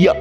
engiya.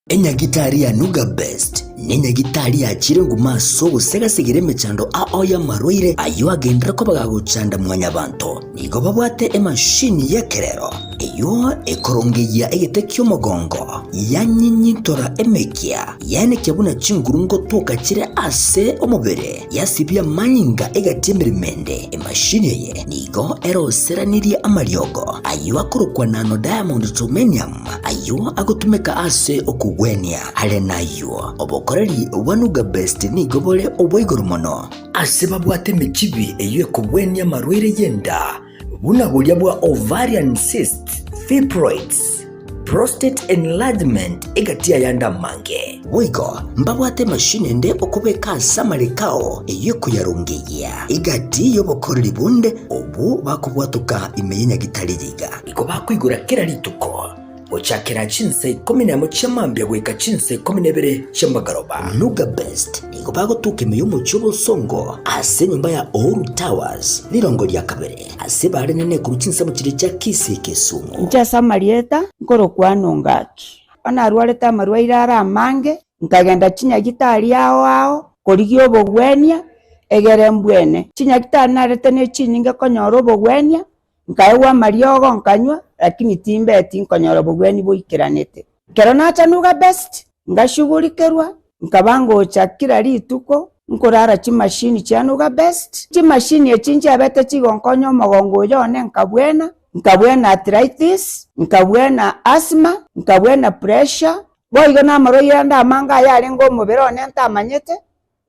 Enyagitari ya Nuga Best nenyagitari yachire nguma ase ogosegasegera emechando ao y'amarwaire ayio agenderere koba gagochanda mwanyabanto. Nigo babwate emashini y'ekerero eyio ekorongeyia egete ki'omogongo, yanyinyintora emekia, yaenekia buna chinguru ngotoka chire ase omobere, yasibia amanyinga egati emeremo ende. Emashini eye nigo eroseranirie amariogo ayio akorokwa nano diamond germanium, Ayio agotumeka ase okogwenia. Are nayio, obokoreri bwa Nuga Best nigo bore obwa igoro mono. Ase babwate emechibi eyio ekogwenia amarwaire y'enda, buna boria bwa ovarian cysts, fibroids, prostate enlargement egati ayande amange. Boigo mbabwate emashini ende okobeka ase amareko ao eyio ekoyarongeyia egati y'obokoreri bonde obwo bakobwatoka ime y'enyagitari iga. Nigo bakoigora kera rituko, gochakera chinsa ikomi nemo chia mambia goika chinsa ikomi na ibere chia magoroba. Nuga Best nigo bagotuka ime y'omochie obosongo ase enyomba ya Uhuru Towers, rirongo ria kabere, ase bare nene korwa chinsemo chiria chia Kisii Kisumu. Inche ase amarieta nkorokwa Nongaki. Bono narwarete amarwaire are amange, nkagenda chinyagitari ao ao korigia obogwenia, egere mbwene. Chinyagitari narete ne chinyinge konyora obogwenia, Nkaegwa amariogo nkanywa, lakini timbeti nkonyora obogwenia boikeranete. Ekero nacha Nuga Best, ngashugurikerwa, nkaba ngocha kila rituko nkorara chimashini chia Nuga Best. Chimashini echi nchiabete chigonkonya omogongo oyo one nkabwena, nkabwena arthritis, nkabwena asthma, nkabwena pressure, boigo namarwaire ande amange ayarenge omobere one ntamanyete,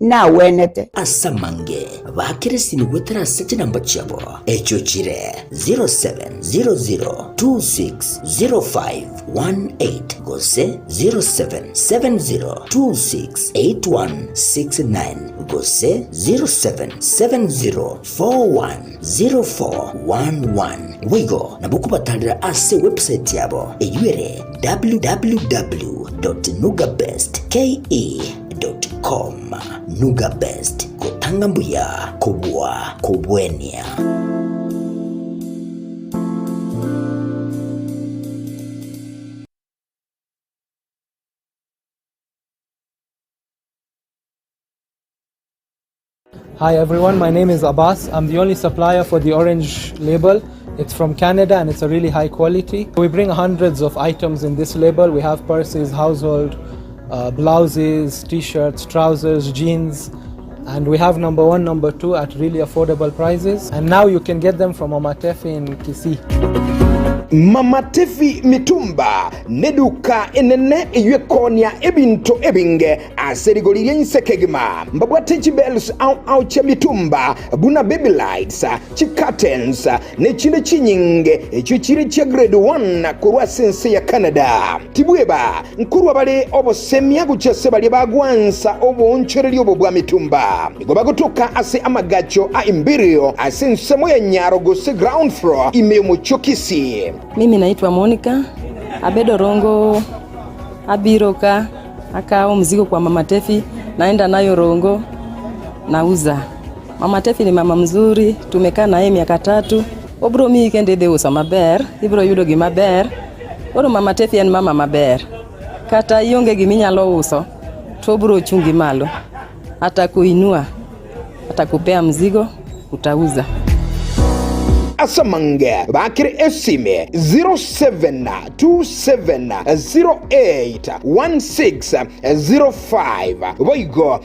nagwenete. Ase amange baakere esimi goetera ase chinamba chiabo, echio chire 0700260518 gose 0770268169 gose 0770410411. Boigo nabo okobatarera ase ewebsite yabo eyio ere www.nugabestke. Com. Nuga Best, gotanga mbuya kobua kobwenia. Hi everyone, my name is Abbas. I'm the only supplier for the orange label. It's from Canada and it's a really high quality. We bring hundreds of items in this label. We have purses, household, uh, blouses, t-shirts, trousers, jeans, and we have number one, number two at really affordable prices. And now you can get them from Mama Tefi in Kisii. Mama Tefi Mitumba neduka enene eyio ekoonia ebinto ebinge ase rigori ria inse kegima. Mbabwate chibels ao ao chia mitumba buna baby lights, chicurtains, ne chinde chinyinge echio chire chia grade one korwa ase ense ya Canada. Tibweba nkorwa bare obosemia gochia ase baria bagwansa oboonchoreria obo bwa mitumba. Nigo bagotoka ase amagacho a Imperial ase ensemo ya Nyaro gose ground floor ime y'omochie o Kisii. Mimi naitwa Monica Abedo Rongo abiro ka akawo mzigo kwa Mama Tefi naenda nayo Rongo nauza. Mama Tefi ni mama mzuri, tumekaa naye miaka tatu. Obiro miyi kendo idhi uso maber, ibiro yudo gima ber. Koro Mama Tefi en mama maber. Kata ionge gima inyalo uso, to obiro chungi malo. Atakuinua, atakupea mzigo, utauza. Ase amange bakire esime 0727081605 boigo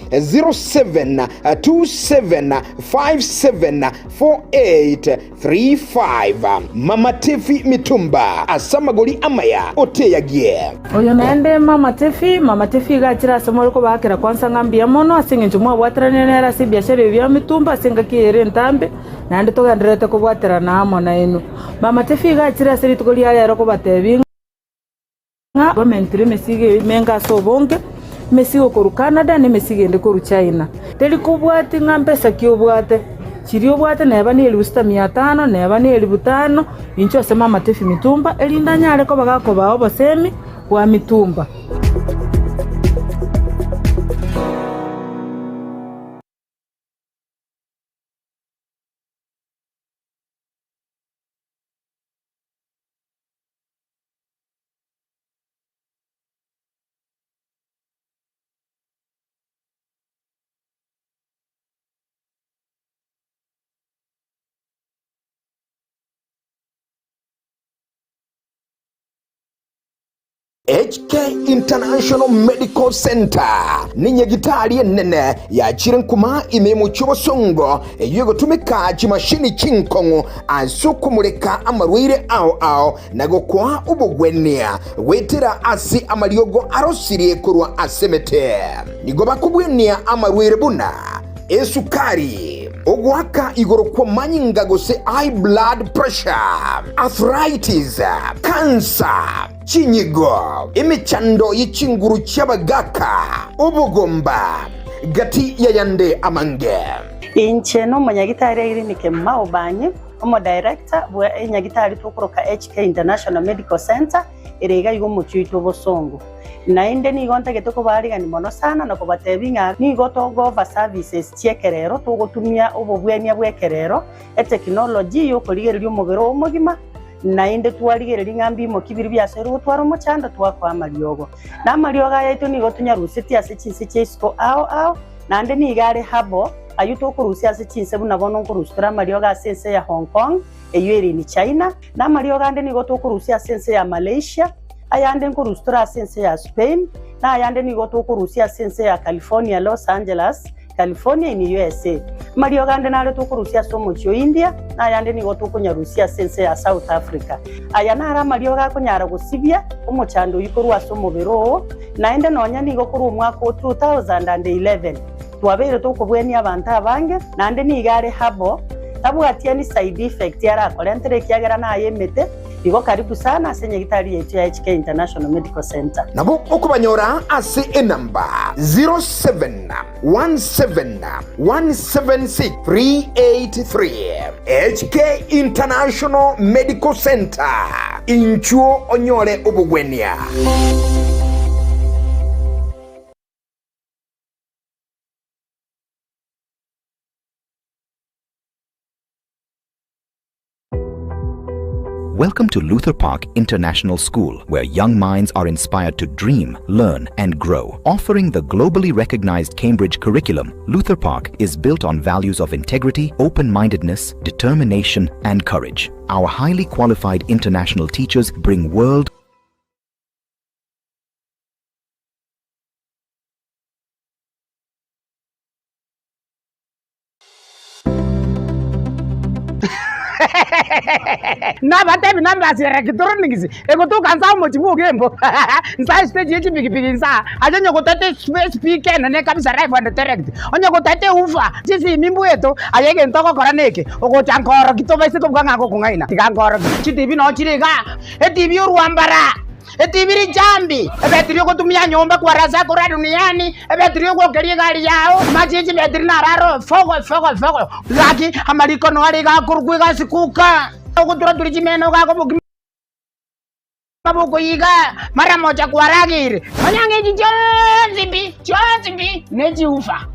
0727574835 Mama Tiffy Mitumba ase amagori amaya oteyagie. Oyo naende Mama Tiffy, Mama Tiffy iga achire ase more kobaakera kwansa ng'a mbuya mono ase eng'encho mwabwateranire nere ase ebiashara ebi bia mitumba ase engaki eye ere entambe, naende togendererete kobwaterana amo nainwe. Mama Tiffy iga achire ase rituko ria rero kobatebia ng'a bamentire emesigo emenge ase obonge, emesigo korwa Canada na emesigo ende korwa China. Teri kobwatia ng'a mbesa ki obwate. Chiria obwate neba nelifu sita mia tano, neba nelifu tano, inchuo ase Mama Tefi Mitumba, erinde anyare koba gakobaa obosemi bwa mitumba. HK International Medical Center ninyagitari enene yachire nkuma ime y'omochie obosongo eyio egotumeka chimashini chinkong'u ase okomoreka amarwaire ao ao na gokoa obogwenia goetera ase amariogo arosirie korwa ase emete. Nigo bakobwenia amarwaire buna esukari, ogoaka igoro kw'amanyinga gose high blood pressure, arthritis, cancer, chinyigo, emechando ye chinguru chi'abagaaka, obogomba, gati y'ayande amange. Inche nomonyagitari Irene Kemuma Obanyi, Omodirector bwe enyagitari tokoroka HK International Medical Centre ere iga iga omochie oito obosongo. Naende nigo ntagete kobaarigania mono sana na kobatebia ng'a nigo togo-offer services chi'ekerero togotumia obobwenia bw'ekerero, etekinology y'okorigereria omobere oo omogima, naende twarigereria ng'a mbimoki biria biasoire gotwara omochando twakoa amariogo. Na amariogo aya aito nigo tonyarusetie ase chinse chia isiko ao ao, naende nigo are herbal, ayio tokorusia ase chinse buna bono nkorusia tore amariogo ase ense ya Hong Kong, eyio ere in China, na amariogo ande nigo tokorusia ase ense ya Malaysia, ayande nkorusia tore ase ense ya Spain, na ayande nigo tokorusia ase ense ya California, Los Angeles, California in USA. Amariogo ande nare tokorusia ase omochie o India, na ayande nigo tokonyarusia ase ense ya South Africa. Aya naro amariogo akonyara gosibia omochando oyio korwa ase omobere oo, naende nonya nigo korwa omwaka o 2011 Twabeire tokobwenia abanto abange, naende nigo are herbal, tabwati any side effect arakorentere ekiagera naye emete, igo karibu sana ase nyagitari yaito ya HK International Medical Centre. Nabo okobanyora ase enamba 0717176383. HK International Medical Centre, inchuo onyore obogwenia. Welcome to Luther Park International School, where young minds are inspired to dream, learn, and grow. Offering the globally recognized Cambridge curriculum, Luther Park is built on values of integrity, open mindedness, determination, and courage. Our highly qualified international teachers bring world Nabatebi nambasi electronics egotoka nsa omochie bwa Ogembo nsa estage ye chipikipiki nsa aye onye gotete speaker enene kabisa live and direct onye gotete woofer chisimi mbweto aye egento ogokora neke ogocha nkoroki tobaise kobuga ng'a ngokong'aina tiga nkoroki chitibi noo chire igaa etibi orwambara. Etibi richambi, ebetiri ogotumia nyomba kwarasa korwa duniani, ebetiri ogwokeria egari yao, amache ye chibetiri nararo fogo fogo fogo. Gaki amariko noare iga akorokwa egasi kuka, ogotura-turia chimeno iga akobokima bokoiga, mara mocha kwarageire. Nonya ng'echi chionsi pi, chionsi pi, nechiufa.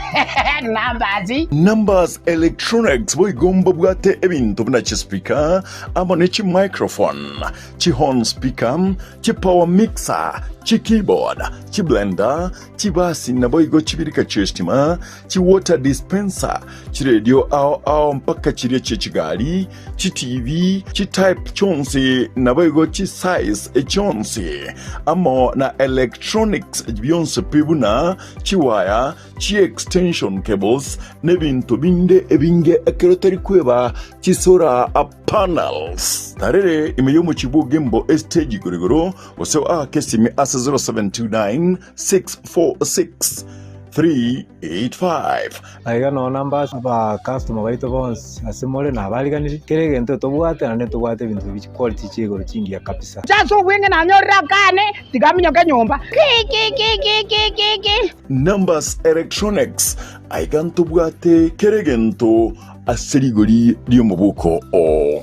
Numbers. Numbers Electronics boigo mbabwate ebinto buna chispeaker amo ne chimicrophone. Chihorn speaker, chipower mixer, chikeyboard, chiblender, chibasi naboigo chibirika chi'estima, chiwater dispenser, chiredio ao ao mpaka chiria chie chigari, chiTV, chitype chionsi naboigo chisize chionsi, amo na electronics bionsi pi buna chiwaya, chiextension cables, n'ebinto binde ebinge ekero tari kweba chisora panels. Tarere ime y'omochie bw'Ogembo estage igoro igoro gose oake esimi ase 0729 646 385. Aiga noo namba aba customer baito bonsi ase more nabariganirie, kera egento tobwate naende ntobwate ebinto bi chiquality chia igoro chingiya kabisa. Inche ase obweng'e nanyorire akane, tiga aminyoke nyomba. Ki-ki-ki-ki-ki-ki-ki. Numbers Electronics, aiga ntobwate kera egento. ase rigori ri'omobuko oo.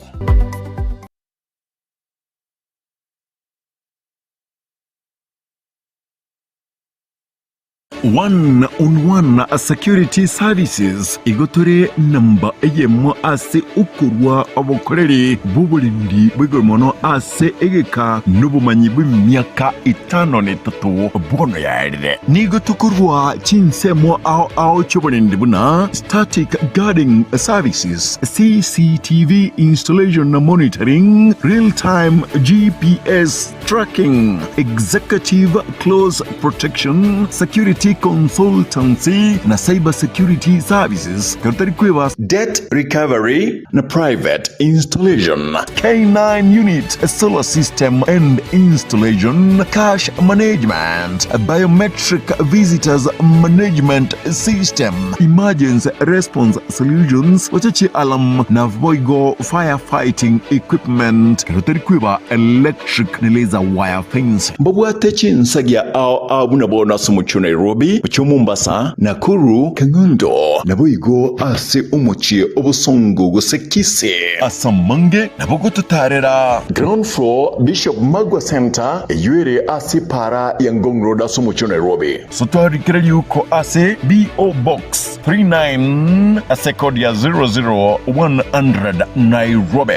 One on One Security Services igo tore namba eyemo ase okorua obokoreri bw'oborendi bwa igoro mono ase egeka nobomanyi bw'emiaka etano na etato bono yaerire. Nigo tokorua chinsemo ao ao chi'oborendi buna static guarding services, CCTV installation na monitoring, real time GPS tracking, executive close protection, security consultancy na cyber security services, ekero tari kweba debt recovery na private installation, K9 unit, solar system and installation, cash management, biometric visitors management system, emergency response solutions, gocha chialarm na boigo fire fighting equipment, ekero tari kweba electric na laser wire fence. Mbabwate chinsagia ao ao buna bono ase omochie o Nairobi, omochie o Mombasa, Nakuru, Kang'undo, naboigo ase omochie o Bosongo gose Kisii. Ase amange nabo gototaarera. Ground floor, Bishop Magwa Centre, eyio ere ase epaara ya Ngong Road ase omochie o Nairobi. Sotwarikere riuko ase BO Box 39 ase kodi ya 00100 Nairobi.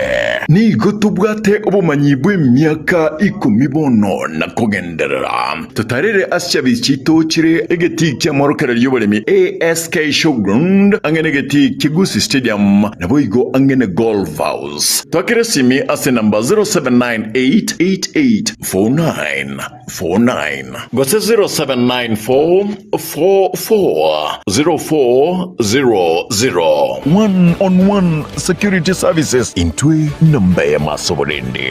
Nigo tobwate obomanyi bw'emiaka ikomi bono na kogenderera. Totarere ase chiabisi chiaito chire egetii ki'amorokererio y'oboremi ASK Showground ang'e negetii kia Gusii Stadium naboigo ang'e ne Golf House. Twakere esimi ase enamba 07988849 49 gose 0794440400. One on One Security Services intwe namba eyemo ase oborendi.